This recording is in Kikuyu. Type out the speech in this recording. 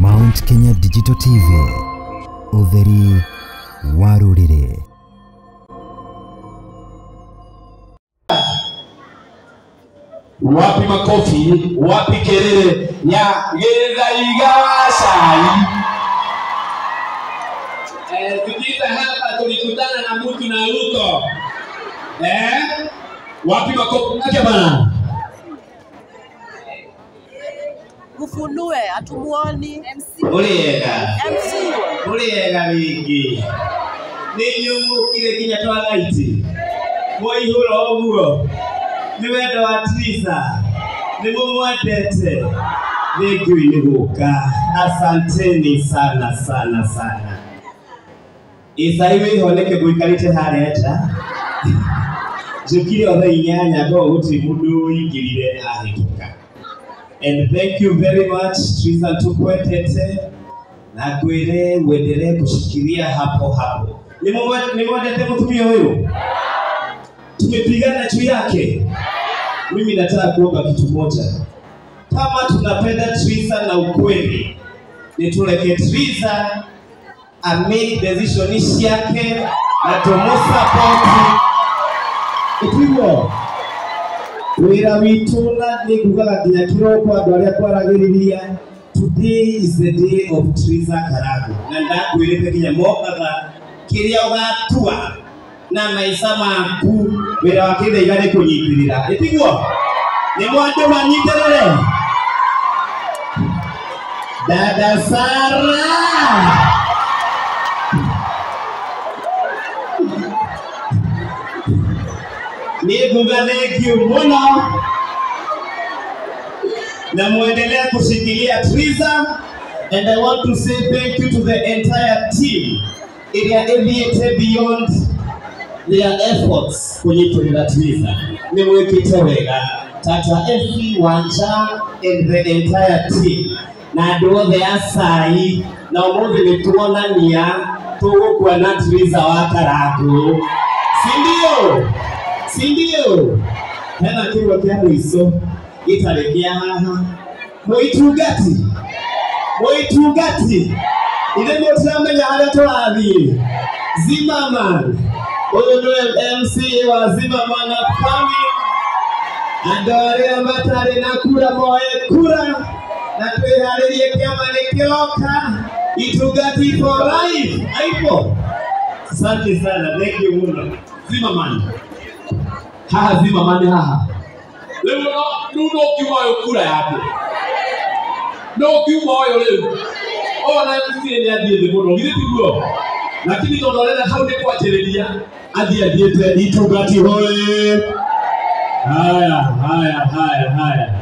Mount Kenya Digital TV, ũtheri wa rũrĩrĩ. Wapi makofi, wapi kelele ya Githaiga wa cai? Tukiita hapa tulikutana na mtu na Ruto. Wapi makofi yake bana? Ufunue atumuoni. MC. Uliega. MC. Uliega wingi. Ninyumukire kinya twalaiti. Mwaihura oguo. Ni wendo wa Triza. Ni mumwendete. Thank you nĩ gũka. Asanteni sana sana sana. Icai wĩho nĩkĩ ngũikarĩte harĩa nja? Njũkire o thaa inyanya ngorwo gũtirĩ mũndũ ũingĩrire ahĩtũka. And thank you very much Triza, tukwendete na ngwĩre uendelee kushikilia hapo hapo. Nĩ mwendete mũtumia ũyũ? Tumepigana juu yake. Mimi nataka kuomba kitu moja. Kama tunapenda Triza na ukweli, ni tuleke Triza a make decision yake na tumusupport. Itiguo wira witu na nigugaga nginya kiroko andu aria kwaragiriria. Today is the day of Triza Karangu, na ndakwirite nginya Mombatha kiria ugatua na maica maku wira wa Githaiga ni kunyitirira. Itiguo ni mwandu manyitirire Dada Sara. Niguga thank you muno na muendelea kushikilia Triza, and I want to say thank you to the entire team ĩrĩa ĩthiĩte beyond their efforts kunyitirira Triza. Nĩ mwĩkĩte wega Tata Effie Wanja and the entire team na andũ othe a cai, na ũmũthĩ nĩ tuonania tũgũkua na Triza wa Karangu, si ndio? Si ndio? Hena kiugo kĩa mũico gĩtarĩ kĩa haha. Mũitungati, mũitungati, ithe mũtiramenya harĩa tũrathiĩ. Zimmerman, ũyũ nĩwe MC wa Zimmerman upcoming. Andũ arĩa matarĩ na kura moe kura na twĩharĩrie kĩama nĩ kĩroka. Itungati for life. Aipo. Asante sana, thank you muno. Zimmerman. Haha Zimmerman haha. Rĩu no kiuma ũyũ kura yake. No kiuma ũyũ rĩu. Ona MC nĩ athiĩ thĩ mũno, githĩ tiguo? Lakini tondũ arenda hau nĩ kwanjĩrĩria, athiĩ athiĩte. Itungati hoye. Haya, haya, haya, haya.